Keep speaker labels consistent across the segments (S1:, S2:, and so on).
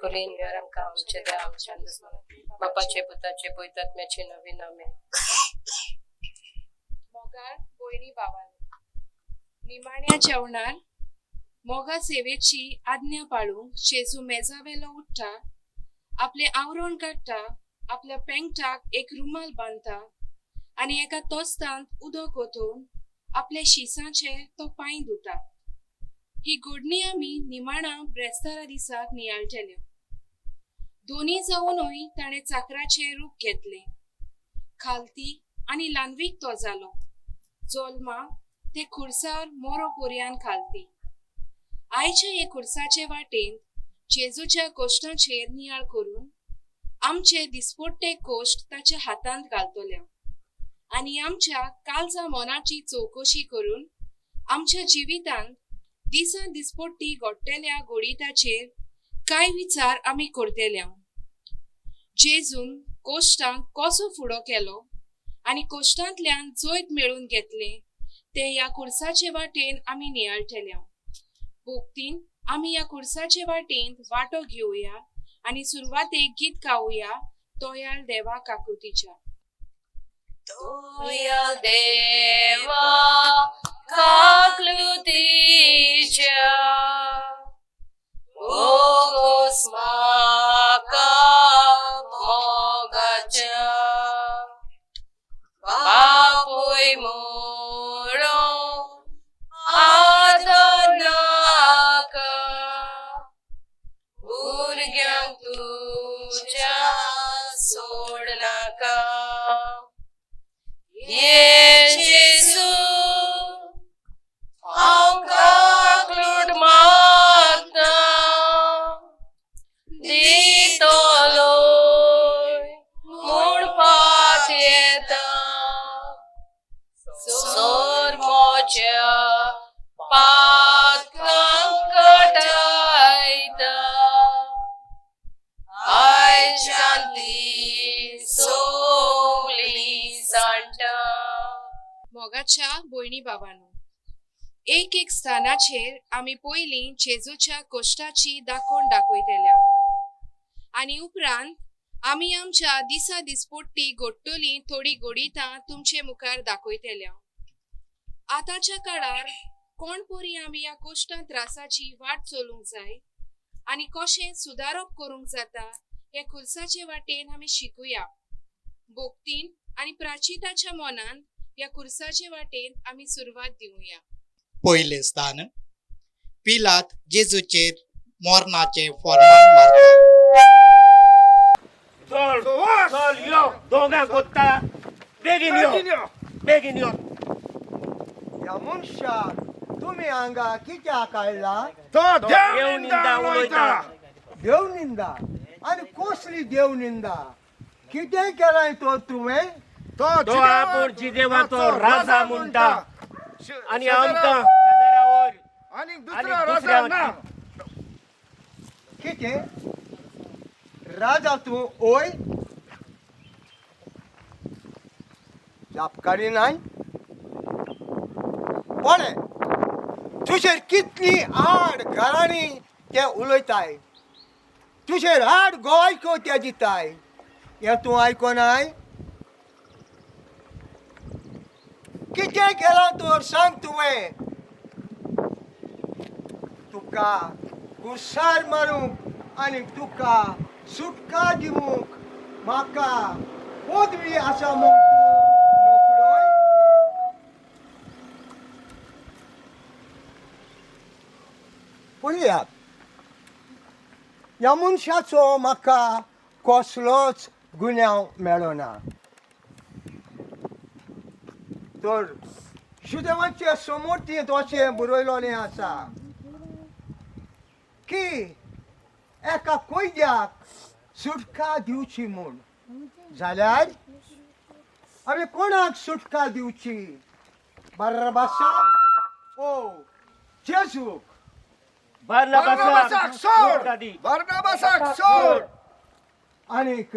S1: खोलीन वेळार आमकां आमचे देव आमच्या बापाचे पुताचे पवित्र नवीन आमेन.
S2: मोगाळ भयणी भावांनो, निमाण्या जेवणार मोगा सेवेची आज्ञा पाळूंक जेजू मेजावेलो उठ्ठा, आपलें आवरण काडटा, आपल्या पेंगटाक एक रुमाल बांदता आनी एका तोस्तांत उदक ओतोवन आपल्या शिसांचे तो पांय धुता. ही घडणी आमी निमाणा ब्रेस्तारा दिसाक नियाळटले. दोनी जावनूय ताणें चाकराचें रूप घेतलें. खालती आनी ल्हानवीक तो जालो. जोल्मा ते खुर्सार मोरो पोरयान खालती. आयच्या हे खुर्साचे वाटेन जेजूच्या कोश्टाचेर नियाळ करून आमचे दिसपट्टे कोश्ट ताच्या हातांत घालतले आनी आमच्या कालजा मनाची चवकशी करून आमच्या जिवितांत दिसा दिसपट्टी घडटेल्या गोडिताचेर कांय विचार आमी करतले. जेजून कोश्टांक कसो फुडो केलो आनी कोश्टांतल्यान जैत मेळून घेतलें तें ह्या खुर्साचे वाटेन आमी नियाळटले. भोक्तीन आमी ह्या खुर्साचे वाटेन वांटो घेवया आनी सुरवातेक गीत गावया तोयाल देवा काकुतीच्या.
S1: तोयाल देवा काकलुतीच्या, भोगोस म्हाका मोगाच्या, बापूय म्हणून आदर नाका, भुरग्यांक तुज्या सोड नाका. ये जेजू, हांव काकलूट मागता, दितलोय म्हूण पातयेता, सोरमोच्या पातकांक कटायता, आयज शांती सोगली सांडटा.
S2: मोगाच्या भयणी बाबांनो, एक एक स्थानाचेर आमी पयलीं जेजूच्या कोश्टाची दाखोवन दाखयतले आनी उपरांत आमी आमच्या दिसा दिसपट्टी घडटली थोडी घडितां तुमचे मुखार दाखयतले. आतांच्या काळार कोण परी आमी ह्या कोश्टां त्रासाची वाट चलूंक जाय आनी कशें सुदारप करूंक जाता हे खुर्साचे वाटेन आमी शिकुया. भोक्तीन आनी प्राचिताच्या मनान ह्या खुर्साचे वाटेन आमी सुरवात दिवया.
S3: पयलें स्थान, पिलात जेजूचेर मोरणाचें फॉर्मान मारता.
S4: चल चल यो, दोगांक कोत्ता, बेगीन यो, बेगीन यो.
S5: ह्या मनशाक तुमी हांगा कित्याक हाडला?
S4: तो देव निंदा उलयता.
S5: देवनिंदा? आनी कसली देवनिंदा? कितें केलां तो तुवें?
S4: तो आपूण जिदेवाचो राजा म्हणटा आनी आमकां शेजाऱ्यावर
S6: आणि
S4: आणि
S6: दुसरा
S4: दुसऱ्या
S6: राजा ना.
S5: कितें राजा तूं ओय जापकारी नाय? पळय तुजेर कितली आड घरांनी ते उलयताय, तुजेर आड गोवायको ते दिताय, हें तूं आयकोनाय? कितें केलां तर सांग तुवें? तुका कुर्सार मारूंक आनी तुका सुटका दिवंक म्हाका पदवी आसा म्हूण तूं नकळय? पळयात, ह्या मनशाचो म्हाका कसलोच गुन्यांव मेळना. तर सुदेवाचे समोरतींत अशें बरयलेलें आसा की एका कैद्याक सुटका दिवची म्हूण, जाल्यार आमी कोणाक सुटका दिवची? बार्राबासाक ओ जेजूक?
S4: बार्नाबासाक
S6: सोड,
S4: दी.
S6: बार्नाबासाक सोड.
S5: आनीक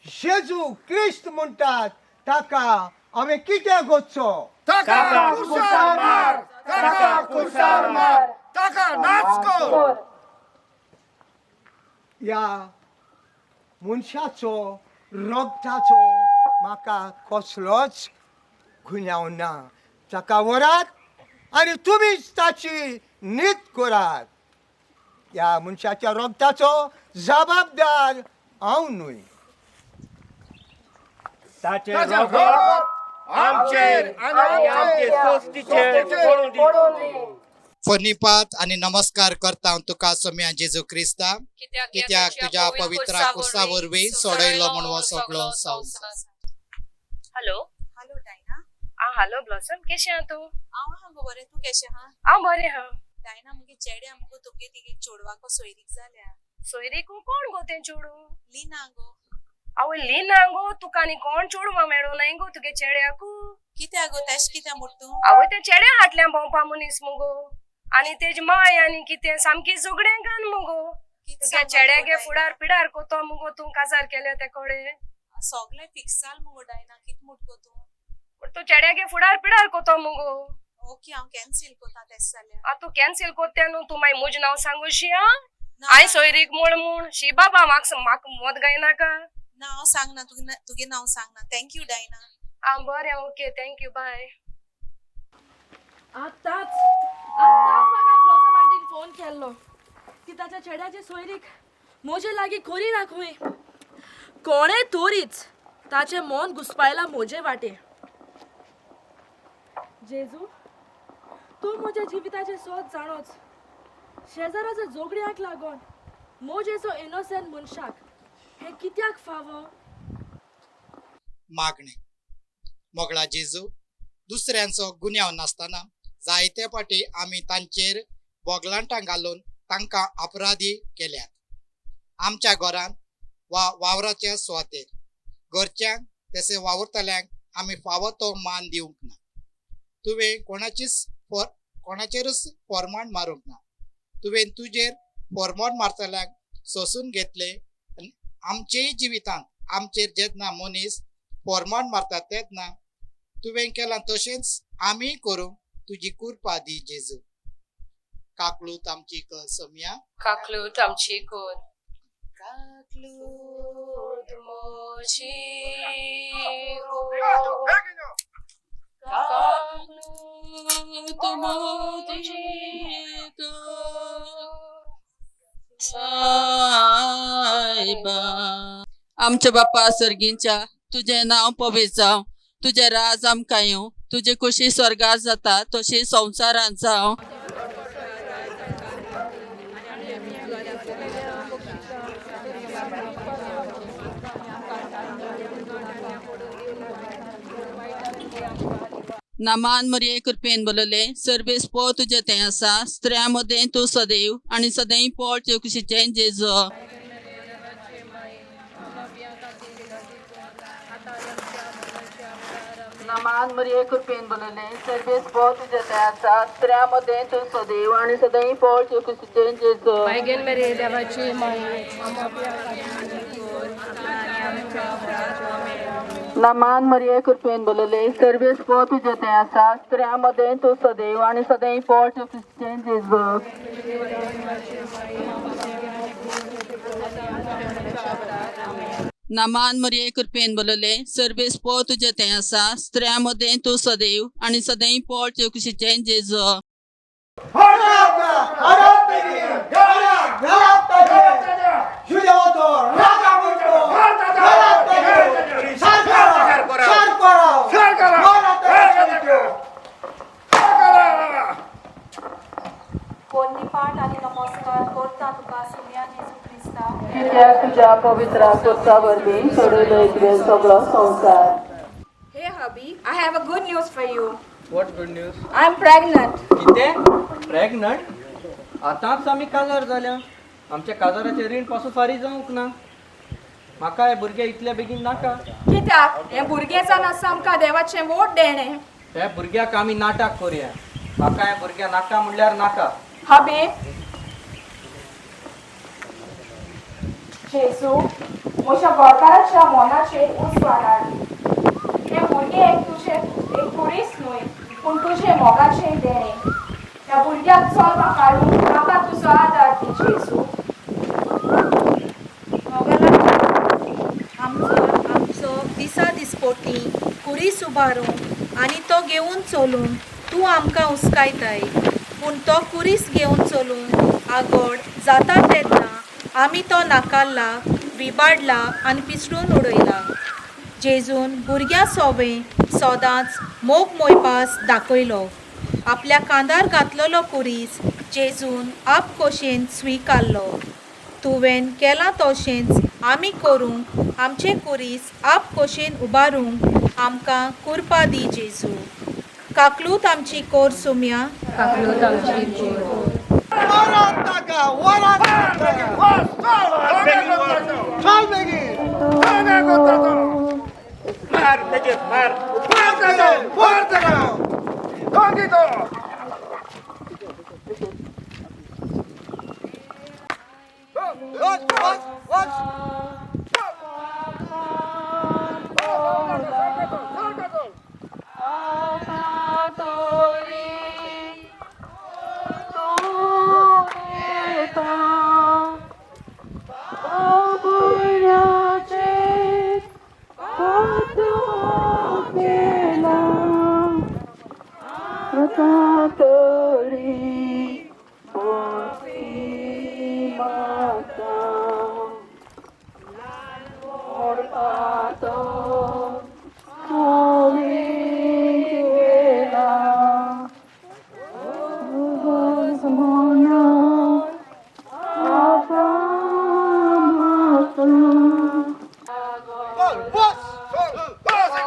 S5: जेजू क्रिस्त म्हणटात ताका आमी कितें करचो?
S6: ताका कुर्सार मार, ताका कुर्सार मार, ताका नाच कर.
S5: ह्या मनशाचो रगताचो म्हाका कसलोच गुन्यांव ना. ताका व्हरात आनी तुमीच ताची नीत करात. ह्या मनशाच्या रगताचो जबाबदार हांव न्हय.
S4: ताचें रगत आमचेर आनी आमचे सोस्तीचेर पडूं दी.
S3: फनिपात आनी नमस्कार करता हांव तुका सोम्या जेजू क्रिस्ता, कित्याक तुज्या पवित्र खुर्सा वरवीं सोडयलो म्हूण हो सगळो संवसार.
S1: हॅलो.
S7: Hello Diana.
S1: आ हॅलो ब्लॉसम, केशें आहा तूं?
S7: हांव आहा गो बरें, तूं केशें आहा?
S1: हांव बरें आहा.
S7: डायना, मुगे चेड्या मुगो तुगे तिगे चेडवाको सोयरीक जाल्या.
S1: सोयरीकू कोण गो तें चेडूं?
S7: लिना गो.
S1: आवय लिना गो, तुका आनी कोण चेडवां मेळूं नाय गो तुगे चेड्याकू?
S7: कित्या गो तेश कित्या म्हूट तूं?
S1: आवय तें चेड्या हाटल्यान भोंवपा मनीस मुगो, आनी तेज माय आनी कितें सामकी झगडें मुगो.
S7: कित
S1: तुगे
S7: सांगता
S1: चेड्यागे
S7: गो डायना?
S1: फुडार पिडार कोतो मुगो तूं काजार केल्या ते कोडे.
S7: सगळें फिक्स जाल मुगो डायना, कित म्हूट गो तूं?
S1: पूण तूं चेड्यागे फुडार पिडार कोतो मुगो.
S7: ओके, हांव कॅन्सील कोता तेश जाल्यार.
S1: आ तूं कॅन्सील कोत्या न्हू, तूं मागीर म्हजें नांव सांगूशी. आ
S7: ना
S1: हांवें सोयरीक म्हूण म्हूण शी बाबा, म्हाका म्हाका मोद गायनाका.
S7: ना, हांव सांगना तुगे, तुगे नांव सांगना. Thank you Diana.
S1: आ बरें, ओके, thank you, बाय.
S8: आतांच आतांच म्हाका ब्लॉसम आंटीन फोन केल्लो की ताच्या चेड्याची सोयरीक म्हजे लागीं खरी ना खंय. कोणें तोरीच ताचें मन घुसपायलां म्हजे वाटे. जेजू, तूं म्हज्या जिविताचें सोद जाणोच. शेजाराच्या झगड्याक लागून म्हजेचो इनोसंट मनशाक हें कित्याक फावो?
S3: मागणें. मोगळा जेजू, दुसऱ्यांचो गुन्यांव नासतना जायते फावटी आमी तांचेर बोगलांटां घालून तांकां अपराधी केल्यात. आमच्या घरांत वा वावराच्या सुवातेर घरच्यांक तशें वावुरतल्यांक आमी फावो तो मान दिवंक ना. तुवें कोणाचीच कोणाचेरूच फॉर्माण मारूंक ना. तुवें तुजेर फॉर्माण मारतल्यांक सोंसून घेतलें आनी आमचेय जिवितांत आमचेर जेन्ना मनीस फॉर्मान मारता तेन्ना तुवें केलां तशेंच आमी करूंक तुजी कृपा दी जेजू. काकलूत आमची कर सोम्या.
S1: काकलूत आमची कोर. काकलूत मोजी काकलूत मोजी
S9: आमच्या बापा सर्गींच्या, तुजें नांव पवित्र जावं, तुजें राज आमकां येवं, तुजी खुशी स्वर्गात जाता तशी संवसारांत जावं. नामान मरिये कृपेन बोलले, सर्वेस पो तुजें तें आसा, स्त्रियां मदें तूं सदैव आनी सदैव पोळ चवकशीचें जेजो. नामान मरिये कृपेन बोलले, सर्वेस पो तुजें तें आसा, स्त्रियां मदें तूं सदैव आनी सदैव पोळ चवकशीचें जेजो.
S1: बायगेन मेरे देवाची माई.
S9: नामान मरिये कृपेन बोलले, सर्वेस पो तुजें तें आसा, स्त्रियां मदें तूं सदैव आनी सदैव पोळ चवकशीचें जेजो. नामान मरिये कृपेन बोलले, सर्वेस पो तुजें तें आसा, स्त्रियां मदें तूं सदैव आनी सदैव पोळ चवकशीचें जेजो.
S8: पाठ आनी नमस्कार करता तुका सुम्या जेजू क्रिस्ता,
S9: कित्याक तुज्या पवित्र खुर्सा वरवीं सोडयलो तुवें सगळो संवसार.
S2: Hey hubby, I have a good news for you.
S10: What good news?
S2: I'm pregnant.
S10: कितें? प्रेग्नंट? आतांच आमी काजार जाल्या. आमच्या काजाराचें रीण पासून फारीक जावंक ना. म्हाका हें भुरगें इतल्या बेगीन नाका.
S2: कित्याक हें भुरगें आसा आमकां देवाचें वोट देणें.
S10: हे भुरग्याक आमी नाटक करुया. म्हाका हें भुरगें नाका म्हणल्यार नाका.
S2: हबी, जेजू, म्हज्या गोरकाराच्या मनाचेर उजवाड हाड. हें भुरगें एक तुजें एक खुरीस न्हय, पूण तुजें मोगाचें देणें. ह्या भुरग्याक चलपाक हाडूंक म्हाका तुजो आदार दी जेजू.
S11: उबारूंक आनी तो घेवन चलूंक तूं आमकां हुस्कायताय. पूण तो कुरीस घेवन चलूंक आगोड जाता तेन्ना आमी तो नाकारला, विबाडला आनी पिसडून उडयला. जेजून भुरग्यां सोवें सदांच मोग मोयपास दाखयलो. आपल्या कांदार घातलेलो कुरीस जेजून आपखोशेन स्विकारलो. तुवें केलां तशेंच आमी करूंक आमचे कुरीस आपखोशेन उबारूंक आमकां कुरपा दी जेजू. काकलूत आमची कोर सुम्या.
S1: काकलूत आमची कोर.
S5: वरात ताका, वरात ताका. चल बेगीन.
S4: मार तेजेर मार.
S6: मार ताका, मार ताका. दोंगी तो.
S5: वच वच वच. चल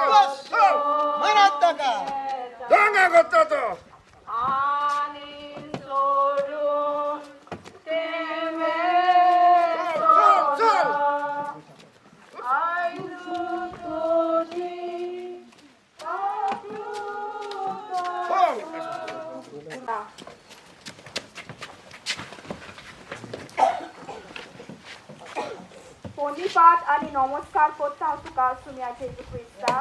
S5: वच वच, मारात ताका.
S6: दोंगा कोत्ता तो. चल चल.
S12: प्रणिपात आनी नमस्कार कोत्ता हांव तुका सुम्या जेजू क्रिस्ता.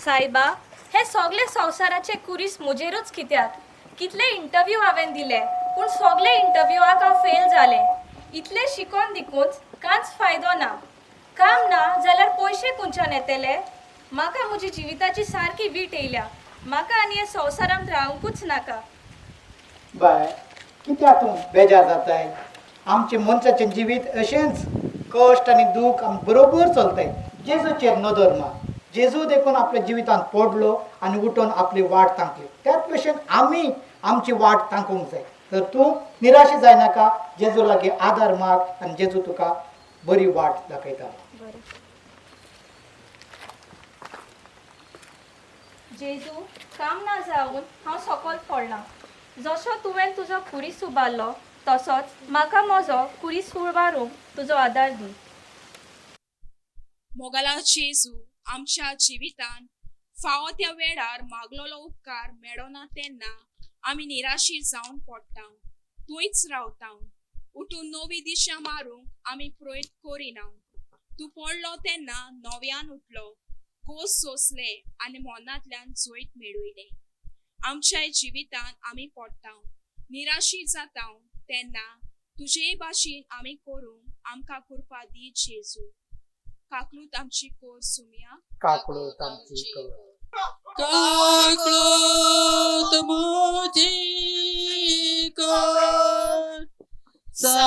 S8: सायबा, हे सगळे संवसाराचे कुरीस म्हजेरूच कित्याक? कितले इंटरव्यू हांवें दिले, पूण सगळे इंटरव्यूआक हांव फेल जालें. इतलें शिकोन दिकूच कांयच फायदो ना. काम ना जाल्यार पयशे खंयच्यान येतले? म्हाका म्हजी जिविताची सारकी वीट येयल्या. म्हाका आनी हे संवसारांत रावंकूच नाका.
S3: बाय, कित्याक तूं बेजार जाताय? आमचें मनशाचें जिवीत अशेंच कश्ट आनी दूख आमी बरोबर चलताय. जेजूचेर नदर मार. जेजू देखून आपल्या जिवितांत पडलो आनी उठून आपली वाट तांकली. त्याच भशेन आमी आमची वाट तांकूंक जाय. तर तूं निराशे जायनाका. जेजू लागीं आदार माग आनी जेजू तुका बरी वाट दाखयता.
S8: बरें जेजू, काम ना जावन हांव सकल पडलां. जसो तुवें तुजो खुरीस उबारलो तसोच म्हाका म्हजो खुरीस उबारूंक तुजो आदार दी.
S2: मोगाला जेजू, आमच्या जिवितान फावो त्या वेळार मागलोलो उपकार मेळना तेन्ना आमी निराशी जावन पडटा, थंयच रावता. उठून नवी दिशा मारूंक आमी प्रयत्न करिना. तूं पडलो तेन्ना नव्यान उठलो, खोस सोंसले आनी मनांतल्यान जैत मेळयलें. आमच्याय जिवितान आमी पडटा, निराशी जाता तेन्ना तुजेय भाशेन आमी करूंक आमकां कृपा दी जेजू. काकलूत आमची कोर सुमया.
S3: काकळूत आमची कर.
S9: काकळूत म्हजी कर सायबा.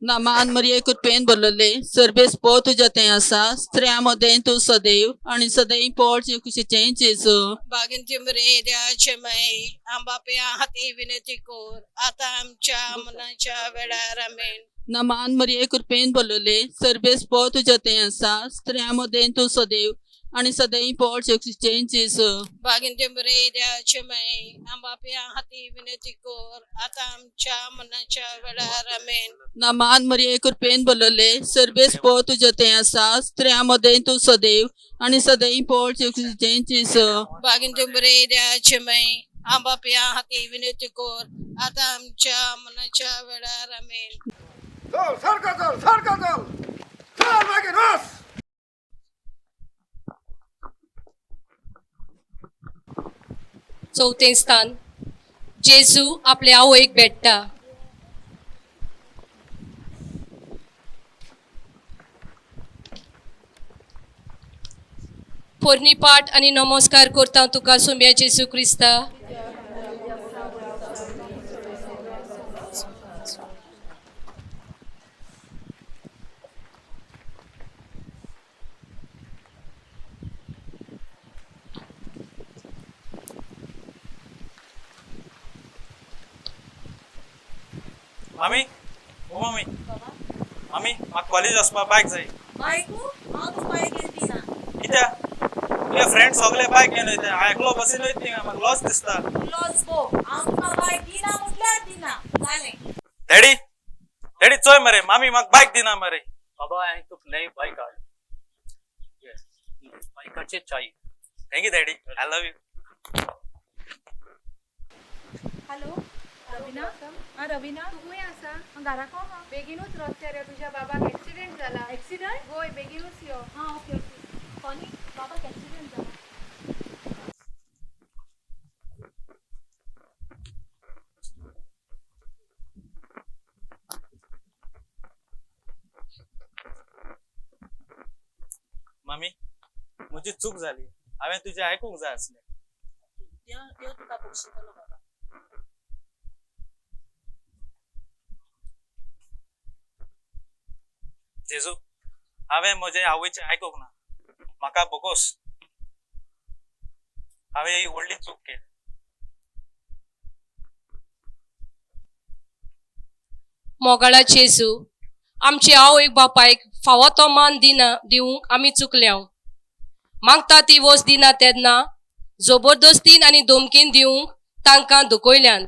S9: नामान मरिये, कृपेन भरलेले, सर्वेस पो तुज्या तें आसा. स्त्रियां मदें तूं सदैव आनी सदैव पोट कुशीचें जेजू.
S7: बागिंची मरे देवाचे माई, आंबाप्या हाती विनंती कर, आता आमच्या मनाच्या वेळार. आमेन.
S9: नमान मरिये, कृपेन भरलेले, सर्वेस पो तुज्या तें आसा. स्त्रियां मदें तूं सदैव आनी सदैव पोट कुशीचें जेजू.
S7: बागिंची मरे देवाचे माई, आंबाप्या हाती विनंती कर, आता आमच्या मनाच्या वेळार. आमेन.
S9: नमान मरिये, कृपेन भरलेले, सर्वेस पो तुज्या तें आसा. स्त्रियां मदें तूं सदैव आनी सदैव पोट कुशीचें जेजू.
S7: बागिंची मरे देवाचे माई, आंबाप्या हाती विनंती कर, आता आमच्या मनाच्या वेळार. आमेन.
S6: चल, सारखा चल, सारखा चल, चल मागीर वच.
S1: चवथें स्थान, जेजू आपले आवयक भेट्टा. पोरणी पाठ आनी नमस्कार करता तुका सुम्या जेजू क्रिस्ता.
S13: मामी, ओ मामी, मामी, म्हाका कॉलेज वचपा बायक जाय.
S11: बायकू हांव तुका बायक घेवन दिना.
S13: कित्याक? तुगे फ्रेंड सगळे बायक घेवन वयता, हांव एकलो बसीन वयता थिंगा, म्हाका लॉस दिसता.
S11: लॉस गो, हांव तुका बायक दिना म्हटल्यार दिना, जालें.
S13: डॅडी, डॅडी, चोय मरे, मामी म्हाका बायक दिना मरे.
S14: बाबा, हांवें तुका नवी बायक हाडली. येस, बायकाचेच चाय.
S13: Thank you daddy, I love you.
S12: Hello Ravina. आं रवीना, तूं खंय आसा? हांव घरा कोम. बेगीनूच रस्त्यार यो, तुज्या बाबाक एक्सिडेंट जाला. एक्सिडेंट? वय, बेगीनूच यो. हां, ओके ओके. कॉनी, बाबाक एक्सिडेंट जाला.
S13: मामी, म्हजी चूक जाली, हांवें तुजें आयकूंक जाय आसलें.
S7: देव देव तुका बक्षितलो बाबा.
S13: जेजू, हांवें म्हजे आवयचें आयकूंक ना, म्हाका बोगोस. हांवें ही व्हडली चूक केली.
S1: मोगाळा जेजू, आमचे आवयक बापायक फावो तो मान दिना दिवंक आमी चुकल्या. मागता ती वस्त दिना तेन्ना जबरदस्तीन आनी धमकीन दिवंक तांकां दुखयल्यान.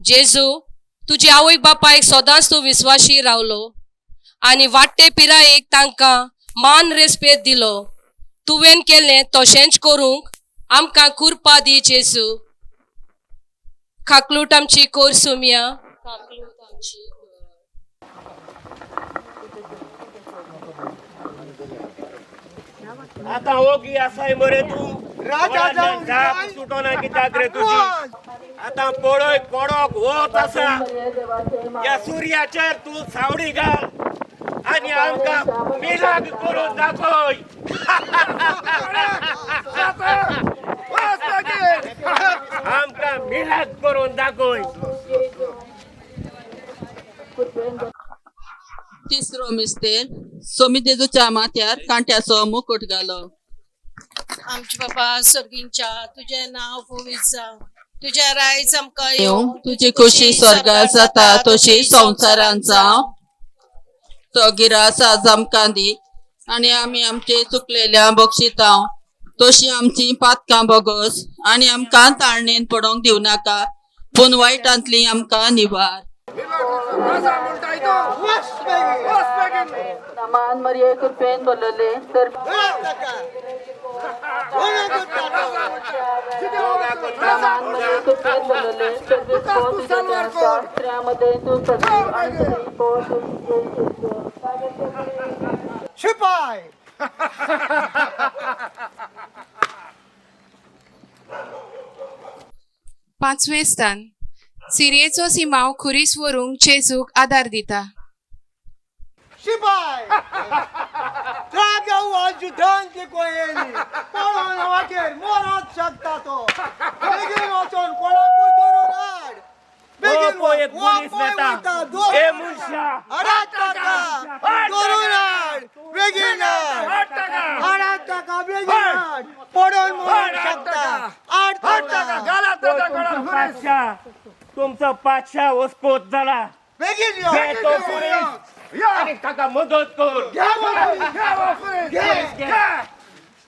S1: जेजू, तुजे आवय बापायक सदांच तूं विस्वाशी रावलो आनी वाडटे पिरायेक तांकां मान रेस्पेद दिलो. तुवें केलें तशेंच करूंक आमकां कुरपा दी जेजू. काकलूट आमची कोर सुमया.
S7: काकलूट आमची कर.
S4: आतां ओगी आसाय मरे तूं?
S5: राजा जावन
S4: जाप सुटोना कित्याक रे तुजी? आतां पळय, कडक वत आसा, ह्या सुर्याचेर तूं सावडी घाल आनी आमकां मिलाग करून दाखय. आमकां मिलाग करून दाखय.
S9: तिसरो मिस्तेर, सोमी जेजूच्या माथ्यार कांट्याचो मुकुट घालो.
S7: आमच्या बाबा सर्गींच्या, तुजें नांव पवित्र जावं, तुजें रायज आमकां
S9: येवं, तुजी खोशी स्वर्गार जाता तशी संवसारांत जावं. तो गिरास आज आमकां दी आनी आमी आमचे चुकलेल्या बक्षितां तशी आमची पातकां बोगस आनी आमकां ताळणेन पडोवंक दिवं नाका, पूण वायटांतली आमकां निवार.
S6: राजा म्हणटाय तो,
S5: वच बेगीन.
S6: वच बेगीन.
S9: मान मरिये, कृपेन बोलले तर.
S5: ताका
S9: कृपेन बोलले.
S6: तू सलवार कर. चल बेगीन.
S5: शिपाय.
S2: पांचवें स्थान, सिरयेचो सिमांव खुरीस व्हरूंक जेजूक आदार दिता.
S5: शिपाय, traga o ajudante com ele. पळोवन वाटेर मरोत शकता तो. बेगीन वचोन कोणाकूय धरून हाड. बेगीन.
S4: हो, पळय एक
S5: हो,
S4: पुलीस
S5: पळय
S4: येता.
S5: वयता, धर.
S4: ए मनशा.
S5: हाडात ताका, धरून हाड, बेगीन हाड.
S6: हाड ताका.
S5: हाडात ताका, बेगीन हाड. पडोन मरोंक शकता, हाड
S6: हाड
S5: ताका.
S6: ताका, घाला ताच्या गळ्यात
S4: तुमचो
S6: खुरीस.
S4: पातशा, तुमचो पातशा वस्कोत जाला.
S5: बेगीन यो.
S4: घे तो खुरीस आनी ताका मदत कर.
S5: घे मदत.
S6: घे हो खुरीस.
S5: घे.
S6: घे.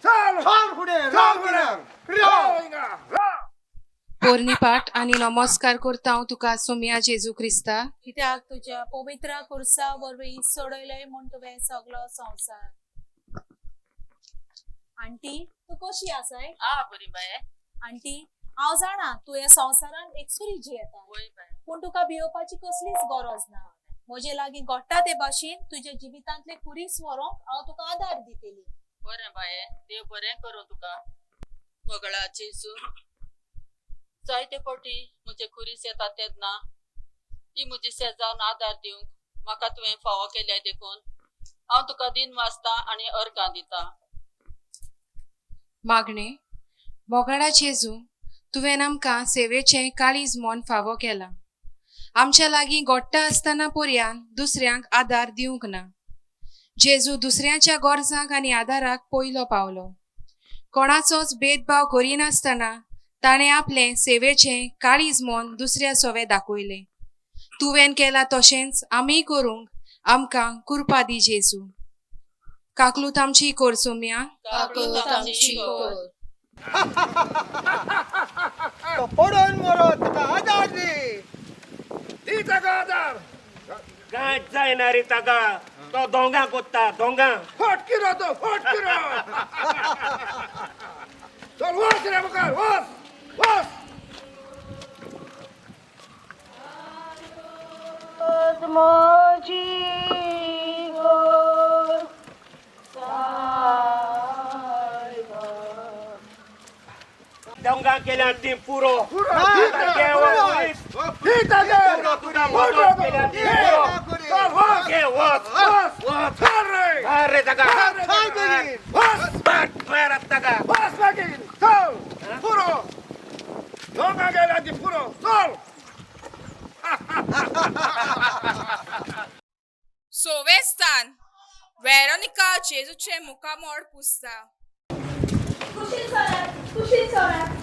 S6: चल.
S5: चल फुडें.
S6: चल
S5: राव
S6: फुडें.
S5: फुडें, राव.
S6: राव हिंगा, राव.
S2: पोरणी पाठ आनी नमस्कार करता हांव तुका सोमया जेजू क्रिस्ता,
S11: कित्याक तुज्या पवित्र खुर्सा वरवीं सोडयलय म्हूण तुवें सगलो संवसार. आंटी, तूं कशी आसाय?
S9: आ बरी बाये.
S11: आंटी, हांव जाणा तूं ह्या संवसारांत एकसुरी जियेता,
S9: वय बाये.
S11: पूण तुका भियोवपाची कसलीच गरज ना. म्हजे लागीं घडटा ते भाशेन तुज्या जिवितांतले खुरीस व्हरूंक हांव तुका आदार दितली.
S9: बरें बाये, देव बरें करूं तुका. मोगळा जेजू, जायते फावटी म्हजे खुरीस येता तेन्ना ती म्हजी शेजावन आदार दिवंक म्हाका तुवें फावो केल्या, देखून हांव तुका दिन वाचता आनी अर्गां दिता.
S2: मागणें. मोगाळा जेजू, तुवें आमकां सेवेचें काळीज मन फावो केलां. आमच्या लागीं गोडटा आसतना पर्यान दुसऱ्यांक आदार दिवंक ना. जेजू दुसऱ्यांच्या गरजांक आनी आदाराक पयलो पावलो. कोणाचोच भेदभाव करिनासतना ताणें आपलें सेवेचें काळीज मन दुसऱ्या सोवे दाखयलें. तुवें केलां तशेंच आमीय करूंक आमकां कृपा दी जेजू. काकलूत आमची कर सोम्या.
S9: काकलूत आमची कर.
S5: तो पडोन मरो, ताका आदार दी.
S6: दी ताका आदार.
S4: कांयच जायना रे ताका, तो दोंगा कोत्ता दोंगा.
S6: फट किरो तो, फट किरो. चल वच रे मुखार, वच वच.
S7: म्हजी गोर.
S4: दोंगा केल्या ती पुरो.
S6: पुरो. दी ताका.
S4: तुका मदत केल्या ती पुरो.
S6: चल वच.
S4: घे वच.
S6: वच चल रे.
S4: मार रे ताका.
S5: चल बेगीन.
S6: वच.
S4: मार मार ताका.
S6: वच बेगीन, चल पुरो. दोंगा गेल्या ती पुरो, चल.
S2: सोवेस्तान वेरोनिका जेजूचें मुखामोड पुसता.
S8: कुशीन सोरात, कुशीन सोरात.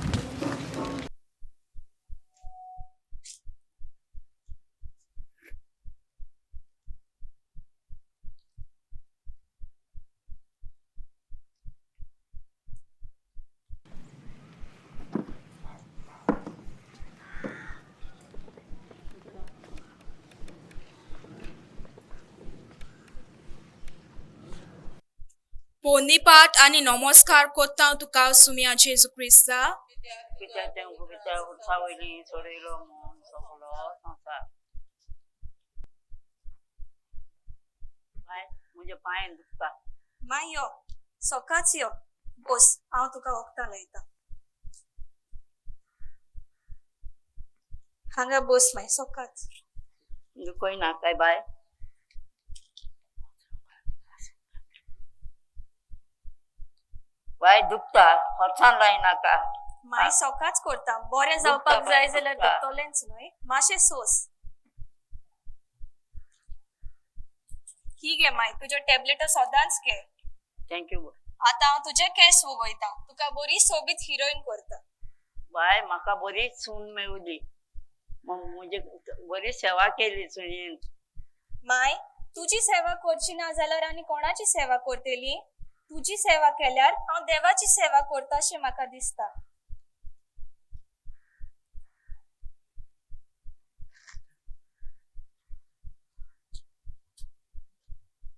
S2: पोन्नीपाट आनी नमस्कार कोत्ता तुका सुम्या जेजू क्रिस्ता.
S9: पित्याच्या गुरुच्या उरसा वयली सोडयलो म्हूण सगलो संवसार. बाय, म्हज्या पांयन दुखता.
S11: माय यो, सोकाच यो, बोस, हांव तुका वखदां लायता. हांगा बोस माय, सोकाच.
S9: दुखय ना काय बाय? बाय दुखता, खोर्सान लायनाका.
S11: माय सोकाच करता, बरें जावपाक जाय जाल्यार दुखतलेंच न्हय. मातशें सोस. ही घे माय, तुज्यो टॅबलेटो सदांच घे.
S9: Thank you.
S11: आतां हांव तुजे केंस वगयता, तुका बरी सोबीत हिरोइन करता.
S9: बाय, म्हाका बरीच सून मेवली. म्हजी बरी सेवा केली सुनेन.
S11: माय, तुजी सेवा करची ना जाल्यार आनी कोणाची सेवा करतली? तुजी सेवा केल्यार हांव देवाची सेवा करता अशें म्हाका दिसता.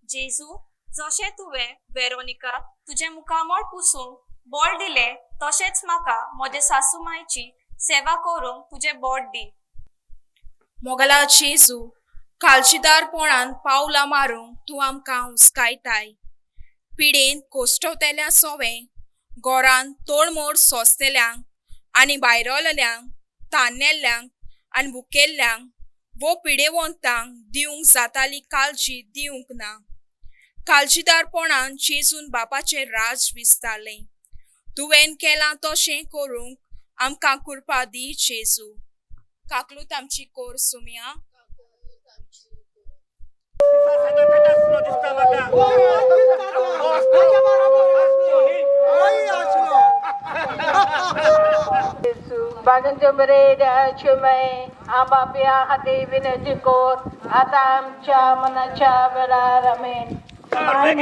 S11: जेजू, जशें तुवें वेरोनिका तुजें मुखामळ पुसूंक बळ दिलें तशेंच म्हाका म्हजे सासू मायची सेवा करूंक तुजें बोट दी.
S2: मोगला जेजू, काळजीदारपणान पावलां मारूंक तूं आमकां हुस्कायताय. पिडेन कोश्टवतेल्या सोवे, गोरान तोडमोड सोंसतल्यांक आनी भायरलेल्यांक, तानेल्ल्यांक आनी भुकेल्ल्यांक वो पिडेवंतांक दिवंक जाताली काळजी दिवंक ना. काळजीदारपणान जेजून बापाचें राज विस्तारलें. तुवें केलां तशें करूंक आमकां कृपा दी जेजू. काकलूत आमची कोर सुमया.
S4: दिसता म्हाका.
S7: आपापल्या हाती विनंती कर, आता आमच्या मनाच्या वेळार आमेन. मदें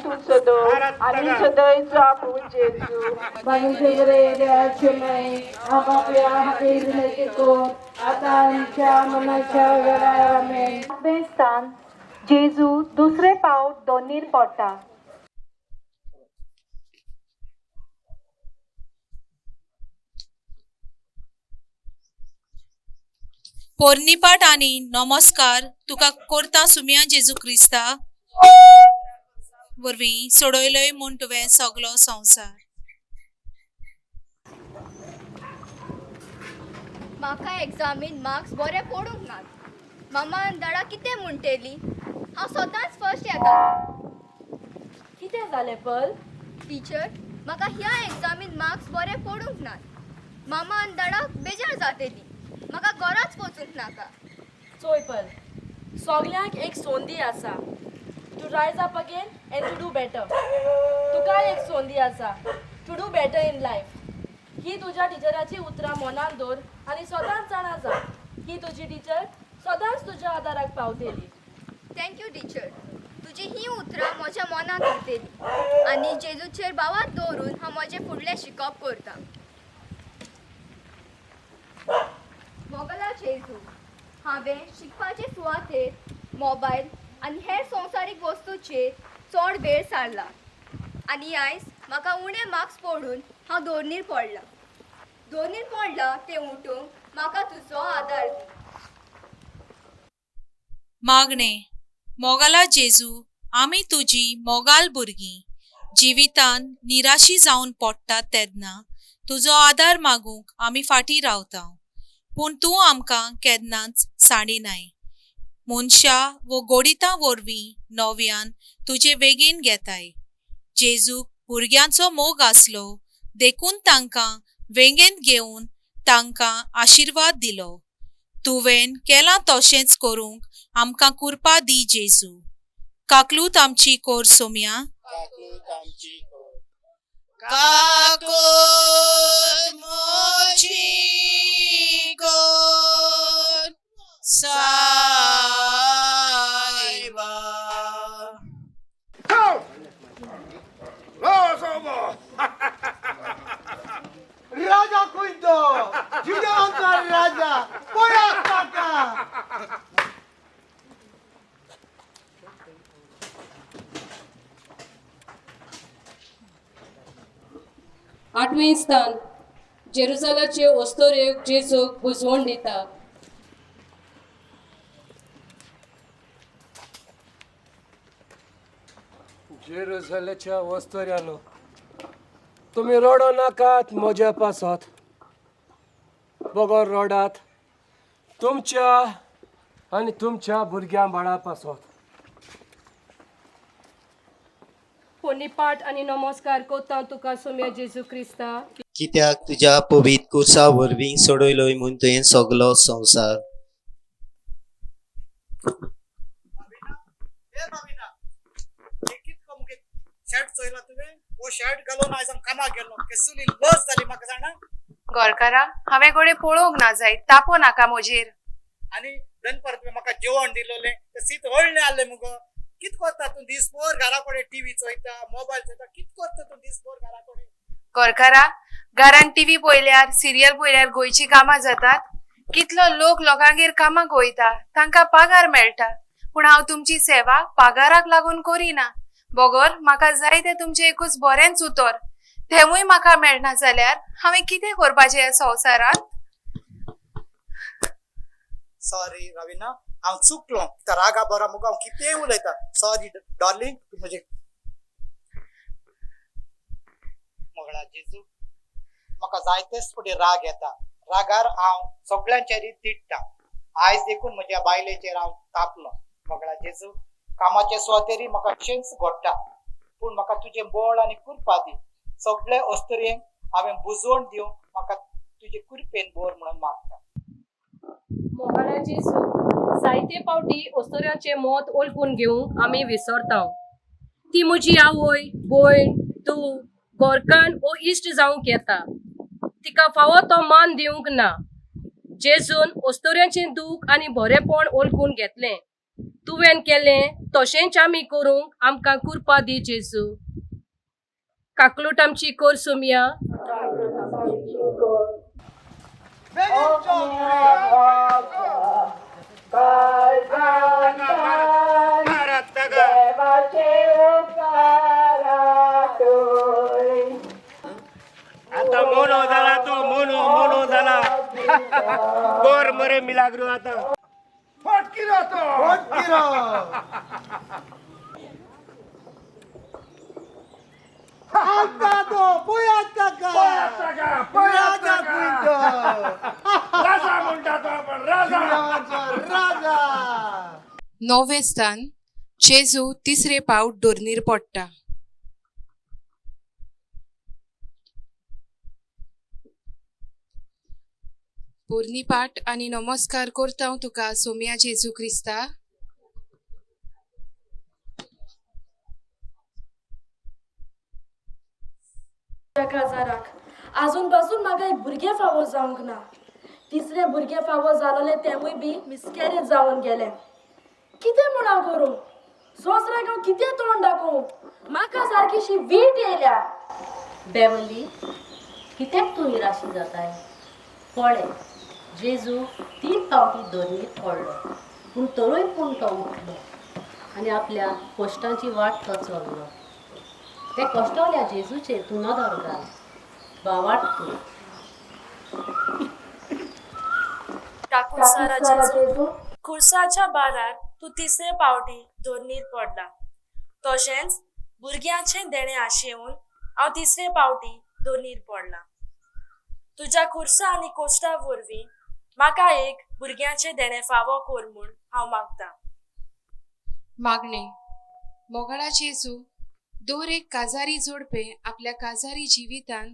S7: तूं सदय आनी सदय जापू जेजू. आपापल्या हाती विनंती कर, आता आमच्या मनाच्या वेळार आमेन.
S11: स्थान जेजू दुसरे पावट दोनीर पडटा.
S2: पोरनीपाट आनी नमस्कार तुका कोरता सुम्या जेजू क्रिस्ता वरवीं सोडयलोय म्हूण तुवें सगलो संवसार.
S12: म्हाका एग्जामीन मार्क्स बरे पडूंक नात. मामान दाडा कितें म्हणटेली? हांव सदांच फर्स्ट येता.
S8: कितें जालें पर्ल?
S15: टिचर, म्हाका ह्या एग्जामीन मार्क्स बरे पडूंक नात. मामा आनी दाडाक बेजार जातेली. म्हाका घराच वचूंक नाका.
S8: चोय पर्ल, सोगल्यांक एक संदी आसा to rise up again and to do better. तुकाय एक संदी आसा to do better in life. ही तुज्या टिचराची उतरां मनान दवर आनी सदांच जाणा जा, ही तुजी टिचर सदांच तुज्या आदाराक पावतली.
S15: Thank you teacher. तुजी ही उतरां म्हज्या मनांत उरतली आनी जेजूचेर बावात दवरून हांव म्हजें फुडलें शिकप करतां. मोगला जेजू, हांवें शिकपाचे सुवातेर मोबायल आनी हेर संवसारीक वस्तूचेर चड वेळ सारला आनी आयज म्हाका उणे मार्क्स पडून हांव दोर्नीर पडलां. दोर्नीर पडलां तें उठूंक म्हाका तुजो आदार दी.
S11: मागणें. मोगाला जेजू, आमी तुजी मोगाल भुरगीं जिवितान निराशी जावन पडटात तेन्ना तुजो आदार मागूंक आमी फाटीं रावता, पूण तूं आमकां केन्नाच सांडिनाय. मनशां वो गोडितां वरवीं नव्यान तुजे वेगीन घेताय. जेजूक भुरग्यांचो मोग आसलो देखून तांकां वेंगेंत घेवन तांकां आशिर्वाद दिलो. तुवें केलां तशेंच करूंक आमकां कुरपा दी जेजू. काकलूत आमची कोर सोम्या.
S7: काकूत म्हजी कोर सायबा.
S5: राजा खंय तो? जुदेवांचो राजा पळयात ताका.
S1: आठवें स्थान जेरुजालाचे ओस्तोरेक जेजूक बुजवण दिता.
S16: जेरुजलेच्या वस्तुऱ्यानो, तुमी रडो नाकात म्हज्या पासत, बगर रडात तुमच्या आनी तुमच्या भुरग्यां बाळा पासत.
S1: पोनीपाट आनी नमस्कार कोता तुका सोम्या जेजू क्रिस्ता.
S17: कित्याक तुज्या पवित्र कुर्सा वरवीं सोडयलोय म्हूण तुवें सगलो संवसार.
S3: कितको मुगे शर्ट चोयला तुवें? हो शर्ट घालून आयज हांव कामाक गेलो, केसुली लज जाली म्हाका जाणा.
S2: गोरकारा, हांवें घोडे पळोवंक ना जायत, तापो नाका म्हजेर.
S3: आनी दनपार तुवें म्हाका जेवण दिलोलें तें सीत व्हडलें आहलें मुगो. कित करता तूं दीसभर घरा कडेन? टिवी चोयता, मोबायल चोयता, कित करता तूं दीसभर घरा कडेन?
S2: गोरकारा, घरान टिवी पळयल्यार, सिरियल पळयल्यार गोंयचीं कामां जातात? कितलो लोक लोकांगेर कामाक वयता, तांकां पगार मेळटा, पूण हांव तुमची सेवा पगाराक लागून करिना. बगर म्हाका जाय तें तुमचें एकूच बरेंच उतर, तेंवूय म्हाका मेळना जाल्यार हांवें कितें करपाचें ह्या संवसारांत?
S3: सॉरी रविना, हांव चुकलो. त्या रागा बरा मुगो हांव कितेंय उलयता. Sorry darling. तूं म्हजें मोगळा जेजू, म्हाका जायतेच फुडें राग येता. रागार हांव सगळ्यांचेर तिडटा. आयज देखून म्हज्या बायलेचेर हांव तापलो. मोगळा जेजू, कामाचे सुवातेरय म्हाका अशेंच घडटा, पूण म्हाका तुजें बळ आनी कुरपा दी. सगळे अस्तुरेंक हांवें बुजवण दिवंक म्हाका तुजे कुरपेन भर म्हणून मागता.
S1: मोगाळा जेजू, जायते फावटी ओस्तोऱ्याचें मत ओळखून घेवंक आमी विसरता. ती म्हजी आवय, भयण, तूं गोरकान ओ इश्ट जावंक येता. तिका फावो तो मान दिवंक ना. जेजून ओस्तोऱ्याचें दूख आनी बरेंपण ओळखून घेतलें. तुवें केलें तशेंच आमी करूंक आमकां कुरपा दी जेजू. काकलूट आमची कोर सोमया.
S4: आता मोनो झाला तो, मोनो मोनो झाला. गोर मरे मिलाग्रो आता.
S6: फटकिरो तो.
S5: फटकिरो. आता तो पळयात ताका.
S6: पळयात ताका, पळयात
S5: राजा
S6: ताका.
S5: खंय तो.
S6: राजा म्हणटा तो आपण, राजा.
S5: जुदेवांचो राजा.
S2: णवें स्थान, जेजू तिसरे पावट दोर्नीर पडटा. पोरनीपाठ आनी नमस्कार करता हांव तुका सोम्या जेजू क्रिस्ता.
S8: काजाराक आजून पासून म्हाका एक भुरगें फावो जावंक ना. तिसरें भुरगें फावो जालोलें तेंवूय बी मिसकॅरेज जावन गेलें. कितें म्हूण हांव करूं? सोसऱ्याक हांव कितें तोंड दाखोवं? म्हाका सारकीशी वीट येयल्या.
S18: बेवली, कित्याक तूं निराशी जाताय? पळय, जेजू 3 फावटी धरणीर पडलो, पूण तरूय पूण तो उठलो आनी आपल्या कश्टांची वाट तो चल्लो. ते कश्टवल्या जेजूचेर तूं नदर घाल, भावार्थ तूं.
S8: काकुळसारा जेजू, खुर्साच्या बारार तूं तिसरे पावटी धरणीर पडला. तशेंच भुरग्यांचें देणें आशेवन हांव तिसरे पावटी धरणीर पडला. तुज्या खुर्सा आनी कोश्टा वरवीं म्हाका एक भुरग्यांचें देणें फावो कर म्हूण हांव मागतां.
S2: मागणें. मोगाळा जेजू, दर एक काजारी जोडपें आपल्या काजारी जिवितांत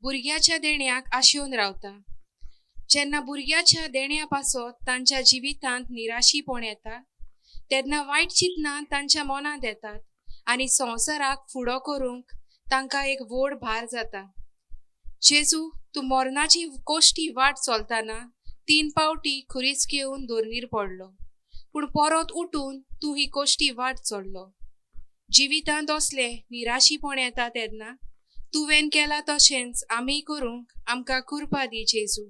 S2: भुरग्याच्या देण्याक आशेवन रावता. जेन्ना भुरग्याच्या देण्या पासत तांच्या जिवितांत निराशीपण येता तेन्ना वायट चिंतनां तांच्या मनांत येतात आनी संवसाराक फुडो करूंक तांकां एक व्हड भार जाता. जेजू, तूं मरणाची कोश्टी वाट चलतना 3 पावटी खुरीस घेवन धरणीर पडलो, पूण परत उठून तूं ही कोश्टी वाट चल्लो. जिवितांत असलें निराशीपण येता तेन्ना तुवें केलां तशेंच आमी करूंक आमकां कृपा दी जेजू.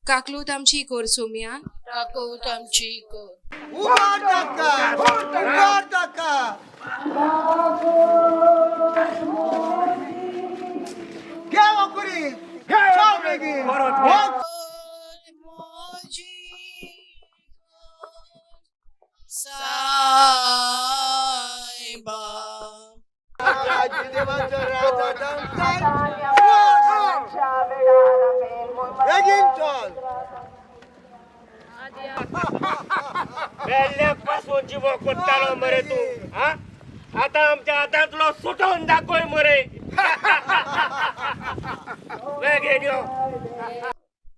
S2: काकलूत आमची कर सोम्या.
S7: काकूत आमची कर.
S5: उगार ताका, उगार ताका. घे वकुरी, चल बेगीन.
S7: सायबा.
S5: बेगीन चल.
S4: वेल्ल्याक पासून जिवो कोत्तालो मरे तूं. हा, आतां आमच्या हातांतलो सुटोवन दाखय मरे. बेगीन यो.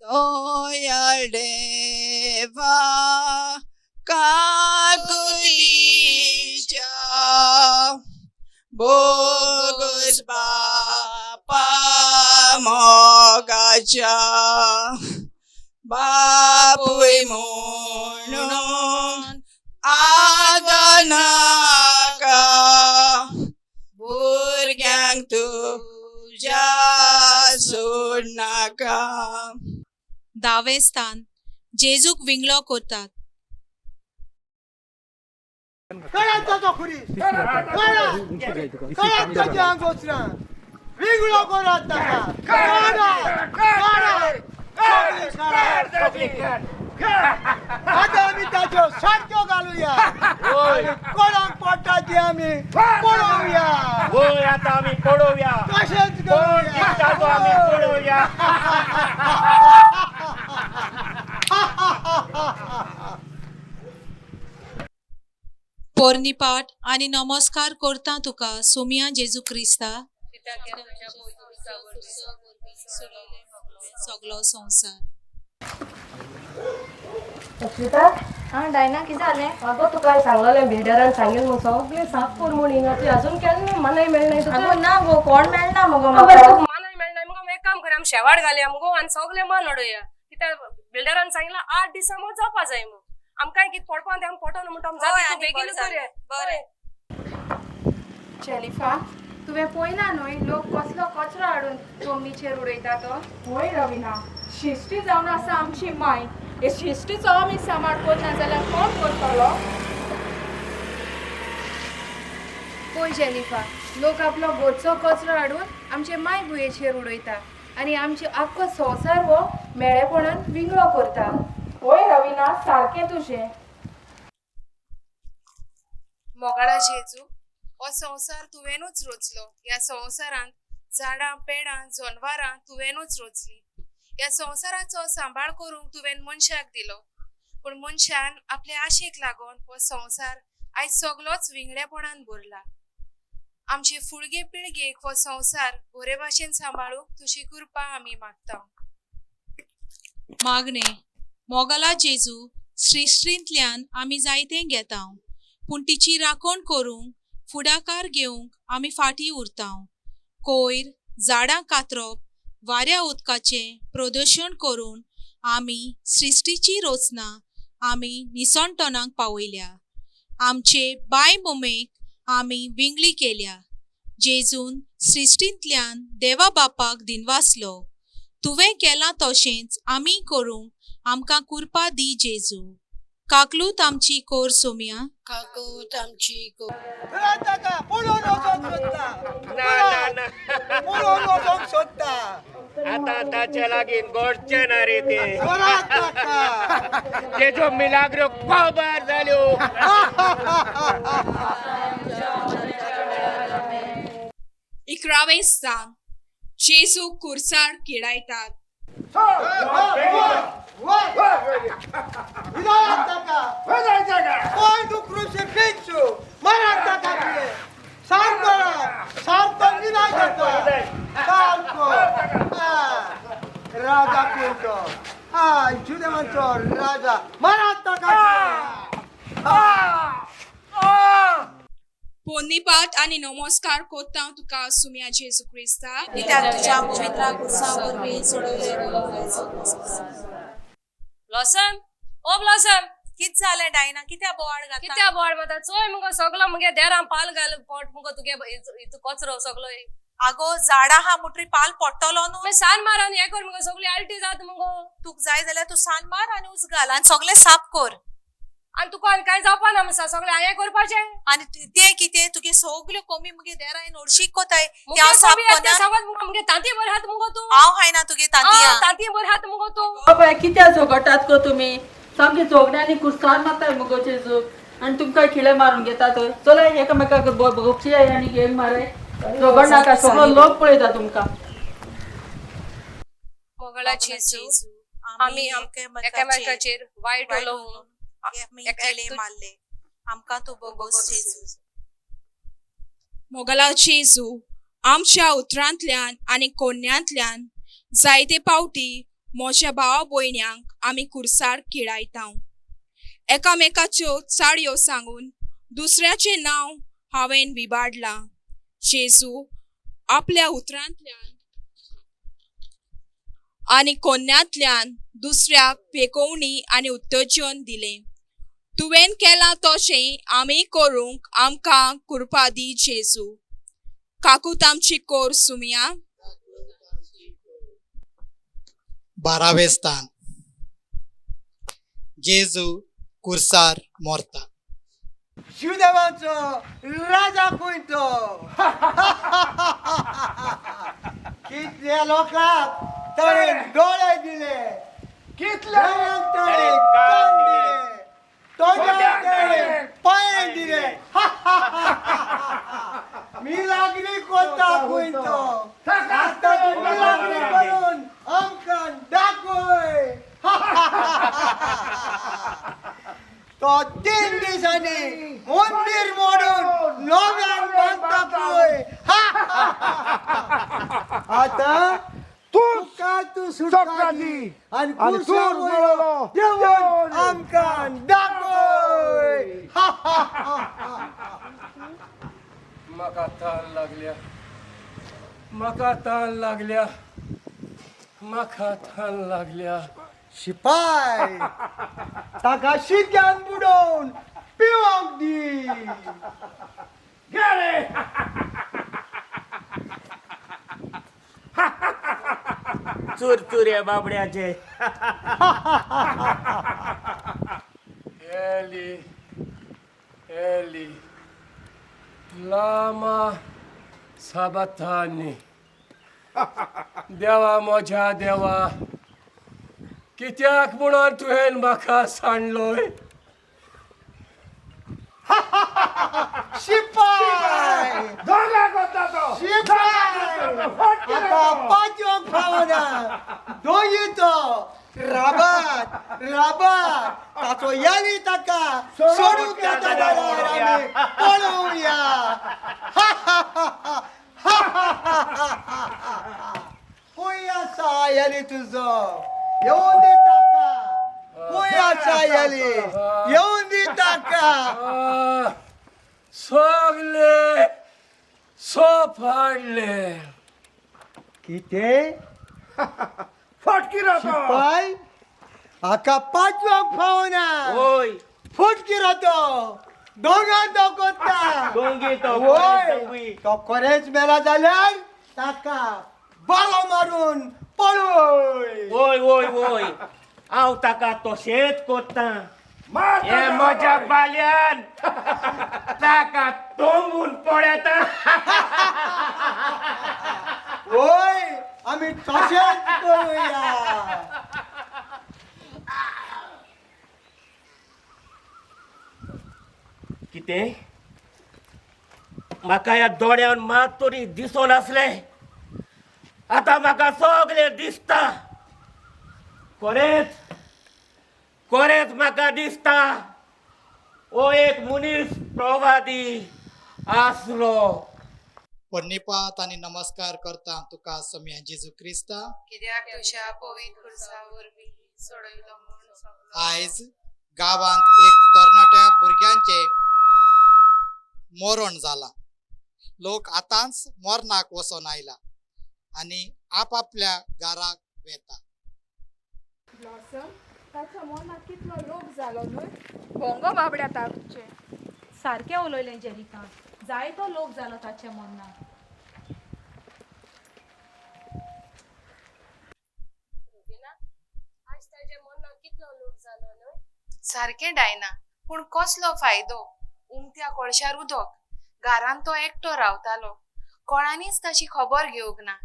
S7: दयाळ देवा काकुतीच्या बोगस बापा मोगाच्या बापूय म्हणून आदनाका भुरग्यांक तुज्या सोडनाका.
S11: दावें स्थान जेजूक विंगलो करतात.
S5: कळात ताचो खुरीस, कळात, कळात ताच्या आंगोसरां विंगळो करात ताका. काडात, काडात, काडात. आतां आमी ताच्यो सारक्यो घालुया. कोणाक पडटा ती आमी पळोवया.
S4: वय, आतां आमी पळोवया.
S5: तशेंच
S4: कोण जिखता तो आमी पळोवया.
S11: पोरनीपाठ आनी नमस्कार करता तुका सोम्या जेजू क्रिस्ता. सगलो संवसार.
S1: अक्षता.
S15: हा डायना, कितें जालें?
S1: आगो तुका सांगलेलें बिल्डरान सांगेल म्हूण सगळें साफ कर म्हूण हिंगा. तुवें अजून केलें ना? मनाय मेळनाय तुका?
S15: आगो ना गो, कोण मेळना मगो
S1: बरें,
S15: म्हाका.
S1: तुका मानाय मेळनाय मुगो. एक काम कर, आमी शेवाट घालया मुगो आनी सगळें मान उडोवया. कित्याक बिल्डरान सांगलां 8 दिसां मो जावपा जाय म्हूण. आमकां कितें पडपा तें आमी पडोन म्हणटा. आमी जाता, तूं बेगीन कर.
S15: बरें.
S12: जेनिफा, तुवें पळयला न्हय लोक कसलो कचरो हाडून जमनीचेर उडयता तो?
S19: हय रविना, शिश्टी जावन आसा आमची माय. हे शिश्टीचो आमी सांबाळ करना जाल्यार कोण करतलो?
S12: पळय जेनिफा, लोक आपलो घरचो कचरो हाडून आमचे माय भुंयेचेर उडयता आनी आमचे आख्खो संवसार हो मेळेपणान विंगळो करता.
S19: हय रविना, सारकें तुजें.
S2: मोगाळा जेजू, हो संवसार तुवेंनूच रचलो. ह्या संवसारांत झाडां पेडां जनवरां तुवेंनूच रचलीं. ह्या संवसाराचो सांबाळ करूंक तुवें मनशाक दिलो, पूण मनशान आपले आशेक लागून हो संवसार आयज सगलोच विंगडेपणान भरला. आमचे फुडगे पिळगेक हो संवसार बरे भाशेन सांबाळूंक तुजी कृपा आमी मागता.
S11: मागणें. मोगाला जेजू, सृश्टींतल्यान आमी जायतें घेता, पूण तिची राखण करूंक फुडाकार घेवंक आमी फाटीं उरता. कोयर, झाडां कातरप, वाऱ्या उदकाचें प्रदुशण करून आमी सृश्टीची रचना आमी निसणटणाक पावयल्या. आमचे बाय मम्मेक आमी विंगळी केल्या. जेजून सृश्टींतल्यान देवा बापाक दिनवासलो. तुवें केलां तशेंच आमी करूंक आमकां कुरपा दी जेजू. काकलूत आमची कोर सोम्या.
S7: काकूत आमची कोर.
S5: पळोवन वचोंक सोदता,
S4: ना ना ना,
S5: पळोवन वचोंक सोदता.
S4: आतां ताचे लागीं घडचें ना रे तें.
S5: बरात ताका.
S4: तेजो मिलाग्रो खबर जाल्यो.
S2: इकरावें स्थान. जेजू कुर्सार किडायतात.
S5: राजा कोणतो हा जुदेवांचो राजा, मरात ताका.
S2: पोन्नीपात आनी नमस्कार कोत्ता तुका सुम्या जेजू क्रिस्ता,
S11: कित्याक तुज्या पवित्र कुर्सा वरवीं सोडवले.
S1: ब्लॉसम, ओ ब्लॉसम,
S11: कित जालें डायना? कित्या बोवाळ घातला?
S1: कित्या बोवाळ मारता? चोय मुगो सगलो मुगे देरां पाल घाल पोट मुगो तुगे इतू कचरो सगलो.
S11: आगो झाडां हा मुटरी पाल पडटलो न्हू.
S1: सान मार आनी हें कर मुगो, सगली आल्टी जाता मुगो.
S11: तुका जाय जाल्यार तूं सान मार आनी उज घाल आनी सगलें साफ कर.
S1: आनी तुका आनी कांय जावपा ना मुसा, सगळें हांवें करपाचें.
S11: आनी तें कितें तुगे सगल्यो कमी मुगे देरां हळशीक कोताय.
S1: सांगत मुगो मुगे तांती बरें हात मुगो तूं.
S11: हांव खायना तुगे तांतयां.
S1: तांती बरें हात मुगो तूं.
S9: बाय कित्या झगडटात गो तुमी? सामकी झगड्यांनी कुर्सान मारताय मुगो जेजूक आनी तुमकां खिळे मारून घेतात. चला एकामेकाक बोगशी आनी घेवन माराय. झगड नाका, सगळो लोक पळयता तुमकां.
S1: मोगळा जेजू, आमी एकामेकाचेर वायट उलोवन
S11: किले मारले, आमकां तूं बोगोस जेजू.
S2: मोगला जेजू, आमच्या उतरांतल्यान आनी कोन्यांतल्यान जायते पावटी म्हज्या भाव भयण्यांक आमी कुर्सार किडायता. एकामेकाच्यो चाडयो सांगून दुसऱ्याचें नांव हांवें विबाडलां. जेजू, आपल्या उतरांतल्यान आनी कोन्यांतल्यान दुसऱ्याक पेकोवणी आनी उत्तेजन दिलें. तुवें केलां तशें आमी करूंक आमकां कुरपा दी जेजू. काकूत आमची कोर सुमया.
S3: 12वें स्थान. जेजू कुर्सार मोरता.
S5: जुदेवांचो राजा खंय तो? कितल्या लोकांक ताणें दोळे दिले, कितल्यांक ताणें कान दिले, तोंडाक ताणें पांय दिले. मिलाग्री कोता खंय तो? आतां तूं मिलाग्री करून आमकां दाखय. तो 3 दिसांनी मंदीर मोडून नव्यान बांदता पळय. आतां तुका तूं सुटका दी आनी कुर्सा वयलो देवून आमकां दाखय.
S16: म्हाका तान लागल्या, म्हाका तान लागल्या, म्हाका तान लागल्या.
S5: शिपाय ताका शिक्यान बुडोवन पिवंक दी.
S4: गेले. चुरचुरे बाबड्याचे.
S16: एली एली लामा साबातानी. देवा म्हज्या देवा, कित्याक म्हणून तुवें म्हाका सांडलोय?
S5: शिपाय शिपाय आतां पांचव्यांक फावना दोगी तो राबात राबात ताचो यानी ताका सोडूंक जाता जाल्यार आमी पळोवया. खंय आसा यानी तुजो? येवन दी ताका. खंय आसा एली? येवन दी ताका.
S16: सगले सोप हाडले.
S5: कितें?
S6: फटकी रातो.
S5: शिपाय, हाका पांचव्याक फावना.
S4: वय.
S5: फटकी रातो. दोंगर तो कोत्ता.
S4: दोंगी तो,
S5: वय. तो खरेंच मेला जाल्यार ताका बालो मारून पळय.
S4: वय वय वय, हांव ताका तशेंच कोत्ता. हे म्हज्या बाल्यान ताका तोंबून पळयता.
S5: वय, आमी तशेंच करुया.
S4: कितें? म्हाका ह्या दोळ्यान मात तरी दिसोन आसलें, आतां म्हाका सगळें दिसता. खरेंच खरेंच म्हाका दिसता, हो एक मनीस प्रवादी आसलो.
S3: प्रणिपात आनी नमस्कार करता तुका सोम्या जेजू क्रिस्ता,
S2: कित्याक तुज्या पवित्र खुर्सा वरवीं सोडयलो म्हूण सगलो.
S3: आयज गांवांत एक तरणाट्या भुरग्यांचें मरण जालां. लोक आतांच मरणाक वचोन आयला आनी आपआपल्या घराक वेता.
S19: ब्लॉसम, ताच्या मनाक कितलो लोक जालो न्हय? भोंगो बाबड्या ताचे.
S11: सारकें उलयलें जेरिका, जायतो लोक जालो ताच्या मनाक.
S1: रवीना, आयज ताज्या मनाक कितलो लोक जालो न्हय?
S2: सारकें डायना, पूण कसलो फायदो? उमथ्या कोळशार उदक. घरांत तो एकटो रावतालो, कोणानीच ताची खबर घेवंक ना.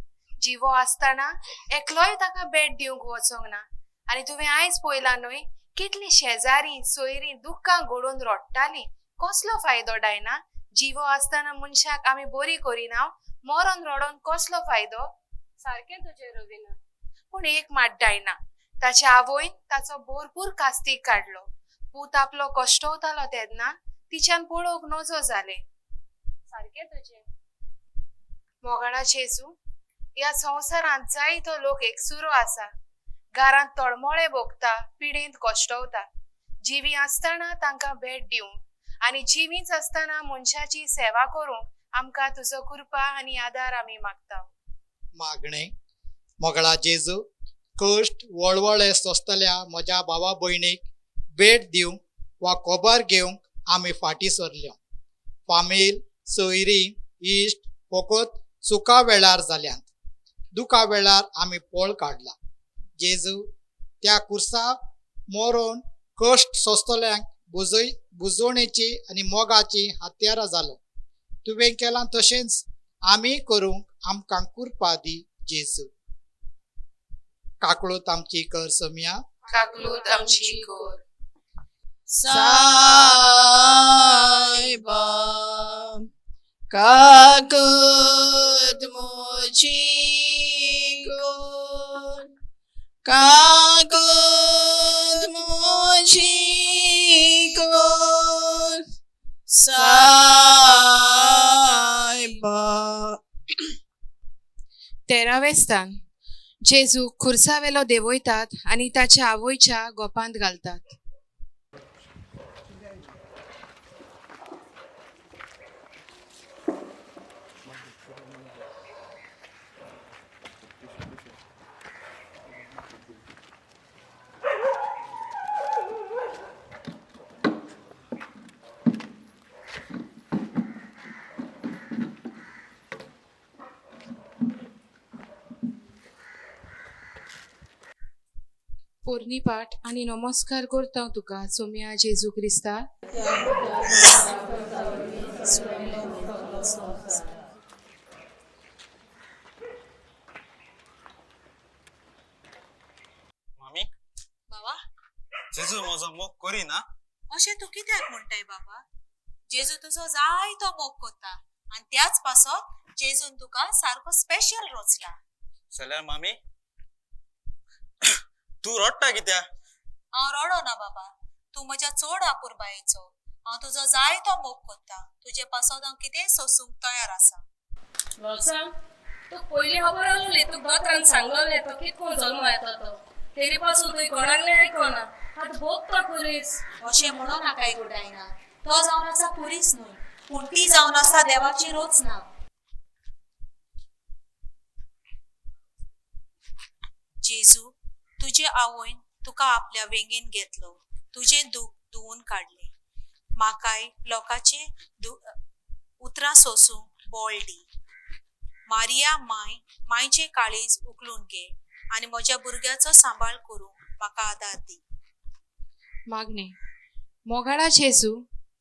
S2: जिवो आसतना एकलोय ताका भेट दिवंक वचोंक ना. आनी तुवें आयज पळयलां न्हय, कितलीं शेजारी सोयरीं दुख्खां गोडून रडटालीं. कसलो फायदो डायना? जिवो आसतना मनशाक आमी बरी करिना, मरोन रडोन कसलो फायदो?
S1: सारकें तुजें रवीना.
S2: पूण एक मात डायना, ताच्या आवयन ताचो भरपूर कास्तीक काडलो. पूत आपलो कश्टवतालो तेन्ना तिच्यान पळोवंक नजो जालें.
S1: सारकें तुजें.
S2: मोगाळा जेजू, ह्या संवसारांत जायतो लोक एकसुरो आसा. घरांत तळमळे भोगता, पिडेंत कश्टवता. जिवी आसतना तांकां भेट दिवंक आनी जिवीच आसतना मनशाची सेवा करूंक आमकां तुजो कृपा आनी आदार आमी मागता.
S3: मागणें. मोगळा जेजू, कश्ट वळवळे सोंसतल्या म्हज्या भावा भयणीक भेट दिवंक वा खबर घेवंक आमी फाटीं सरल्या. फामील, सोयरीं, इश्ट फकत सुखा वेळार जाल्यांत, दुखा वेळार आमी पळ काडला. जेजू, त्या कुर्साक मरोन कश्ट सोंसतल्यांक बुजवणेची आनी मोगाची हत्यारां जालो. तुवें केलां तशेंच आमी करूंक आमकां कृपा दी जेजू. काकळूत आमची कर सोम्या.
S2: काकलूत आमची कर.
S7: सायबा काकूत म्हजी कोर, काकूत म्हजी कोर, सायबा.
S2: तेरावें स्थान. जेजू खुर्सावेलो देंवयतात आनी ताच्या आवयच्या गोपांत घालतात. पोरणी पाठ आनी नमस्कार करता तुका सोम्या जेजू क्रिस्ता.
S13: मामी,
S11: बाबा,
S13: जेजू म्हजो मोग करिना?
S11: अशें तूं कित्याक म्हणटाय बाबा? जेजू तुजो जायतो मोग कोत्ता आनी त्याच पासत जेजून तुका सारको स्पेशल रोचला.
S13: जाल्यार मामी तूं रडटा कित्याक?
S11: हांव रडो ना बाबा, तूं म्हज्या चड आपुरबायेचो. हांव तुजो जायतो मोग कोत्ता. तुजे पासत हांव कितेंय सोसूंक तयार आसा.
S1: ब्लॉसम, तुका पयलीं खबर आसली, तुका दोतोरान सांगलोलें तो कितकोन जल्मो येता तो. तेरी पासून तुवें कोणाकलें आयकोना. आतां भोगता कुरीस.
S11: अशें म्हणो नाकाय गो डायना. तो जावन आसा कुरीस न्हय, पूण ती जावन आसा देवाची रचना. जेजू, तुजे आवयन तुका आपल्या वेंगेन घेतलो, तुजें दूख धुवून काडलें. म्हाकाय लोकांचें उतरां सोसूंक बळ दी. मारिया माय, मायचें काळीज उखलून घे आनी म्हज्या भुरग्याचो सांबाळ करूंक म्हाका आदार दी.
S2: मागणें. मोगाळा जेजू,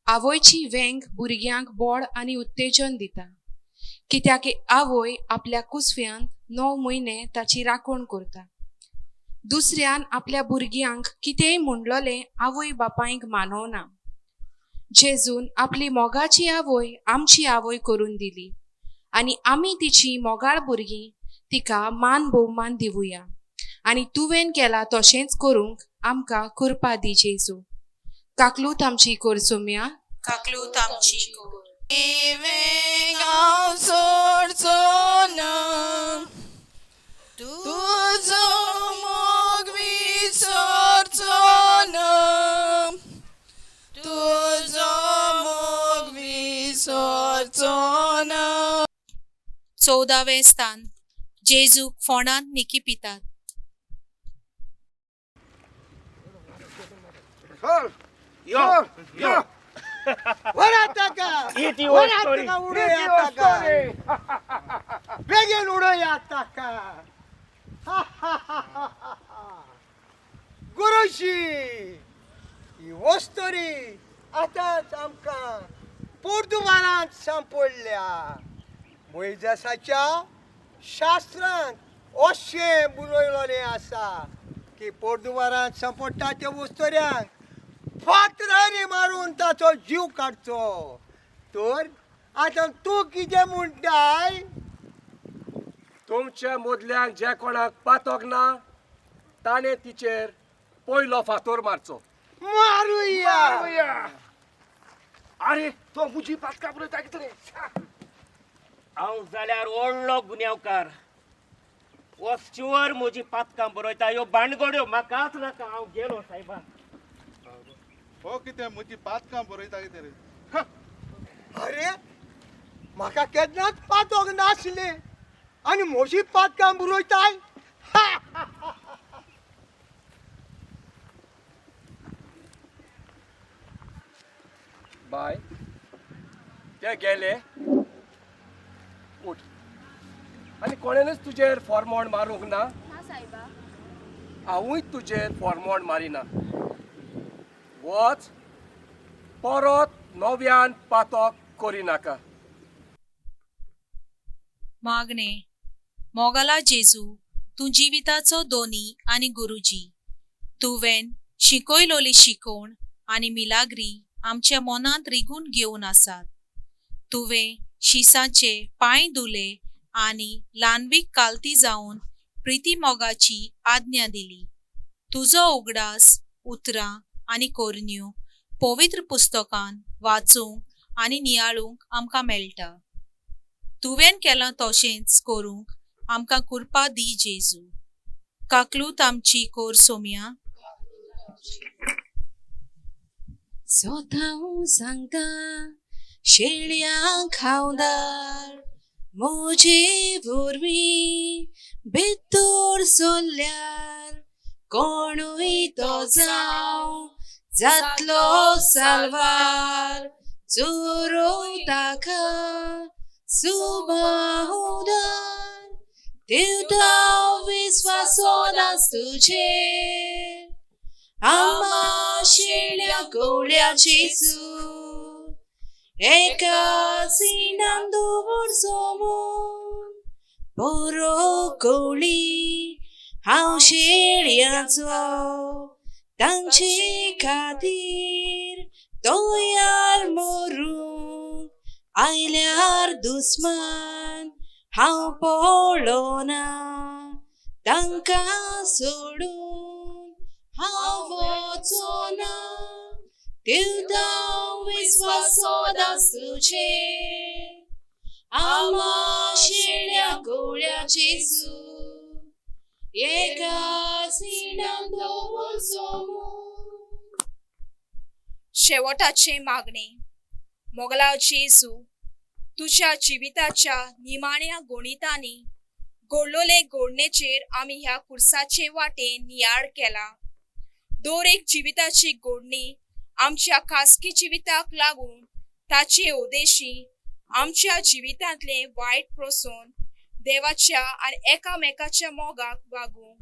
S2: आवयची वेंग भुरग्यांक बळ आनी उत्तेजन दिता, कित्याक आवय आपल्या कुसव्यांत 9 म्हयने ताची राखण करता. दुसऱ्यान आपल्या भुरग्यांक कितेंय म्हणलोलें आवय बापायक मानवना. जेजून आपली मोगाची आवय आमची आवय करून दिली आनी आमी तिची मोगाळ भुरगीं तिका मान भोवमान दिवया आनी तुवें केला तशेंच करूंक आमकां कृपा दी जेजू. काकलूत आमची कर सोम्या.
S11: काकलूत आमची कर.
S7: हांव सोडचो ना, तुजो मोग विसरचो ना, तुजो मोग विसरचो ना.
S11: 14वें स्थान. जेजूक फोंडांत निकी पितात.
S4: यो यो
S5: ताका, ताका, उडया ताका, बेगीन उडया ताका. गुरुजी, ही वस्तोरी आतांच आमकां पोर्तुगालांत सांपडल्या. मोयजसाच्या शास्त्रांत अशें बरयलेलें आसा की पोर्तुगालांत सांपडटा त्या वस्तोऱ्यांक फातरांनी मारून ताचो जीव काडचो. तर आतां तूं कितें म्हणटाय?
S16: तुमच्या मदल्यान ज्या कोणाक पातोक ना ताणें तिचेर पयलो फातोर मारचो.
S5: मारुया.
S6: अरे तो मुजी पातका बरयता कितें?
S4: हांव जाल्यार व्हडलो गुन्यांवकार. हो स्टिवर म्हजी पातकां बरयता. ह्यो बाणगड्यो म्हाकाच नाका. हांव गेलो सायबा.
S6: हो कितें म्हजी पातकां बरयता कितें रे?
S5: अरे म्हाका केन्नाच पातोक नासलें आनी म्हजी पातकां बरयताय?
S16: बाय, ते गेले. उठ. आनी कोणेनच तुजेर फॉर्मोण मारूंक ना?
S15: ना सायबा.
S16: हांवूय तुजेर फॉर्मोण मारिना. वच, परत नव्यान पातक करिनाका.
S11: मागणें. मोगाला जेजू, तूं जिविताचो दोनी आनी गुरुजी. तुवें शिकयलोली शिकोवण आनी मिलाग्री आमच्या मनांत रिगून घेवन आसात. तुवें शिसाचे पांय धुले आनी ल्हानवीक कालती जावन प्रिती मोगाची आज्ञा दिली. तुजो उगडास, उतरां आनी कोरन्यो पवित्र पुस्तकान वाचूंक आनी नियाळूंक आमकां मेळटा. तुवें केलां तशेंच करूंक आमकां कृपा दी जेजू. काकलूत आमची कोर सोम्या.
S2: स्वता सांगता शेळयांक खावदार म्हजे वरवीं भितर सोल्ल्यार कोणूय तो जावं जातलो साल्वार. चोरोय ताका सुबाहुदार दिवता विस्वासो नास तुजेर. आमा शेळ्या कोवळ्या जेजू एका सिनान दवरचो म्हूण बरो कोवळी हांव शेळयांचो तांचे खातीर तयार मरूंक आयल्यार दुस्मान हांव पळोना तांकां सोडून हांव वचोना. दिवता विस्वासो दास तुजेर. आमा शेळ्या कोवळ्या जेजू एका सिनान दवरचो म्हूण. शेवटाचे मागणे. मोगला जेजू, तुज्या जिविताच्या निमाण्या गणितांनी घडलोले घडणेचेर आमी ह्या कुर्साचे वाटेन नियाळ केला. दर एक जिविताची घडणी आमच्या खासगी जिविताक लागून ताचे उद्देशी आमच्या जिवितांतले वायट प्रसोन देवाच्या आनी एकामेकाच्या मोगाक वागूंक,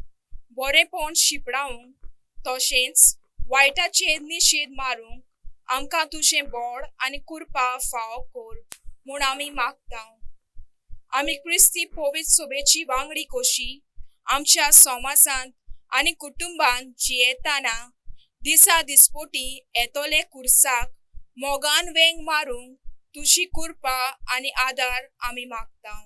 S2: बरेपण शिंपडावंक, तशेंच वायटाचेर निशेध मारूंक आमकां तुजें बोड आनी कुरपा फाव कर म्हूण आमी मागता. आमी क्रिस्ती पवित्र सोबेची वांगडी कशी आमच्या समाजांत आनी कुटुंबांत जियेताना दिसा दिसपोटी येतले कुर्साक मोगान वेंग मारूंक तुजी कुरपा आनी आदार आमी मागता.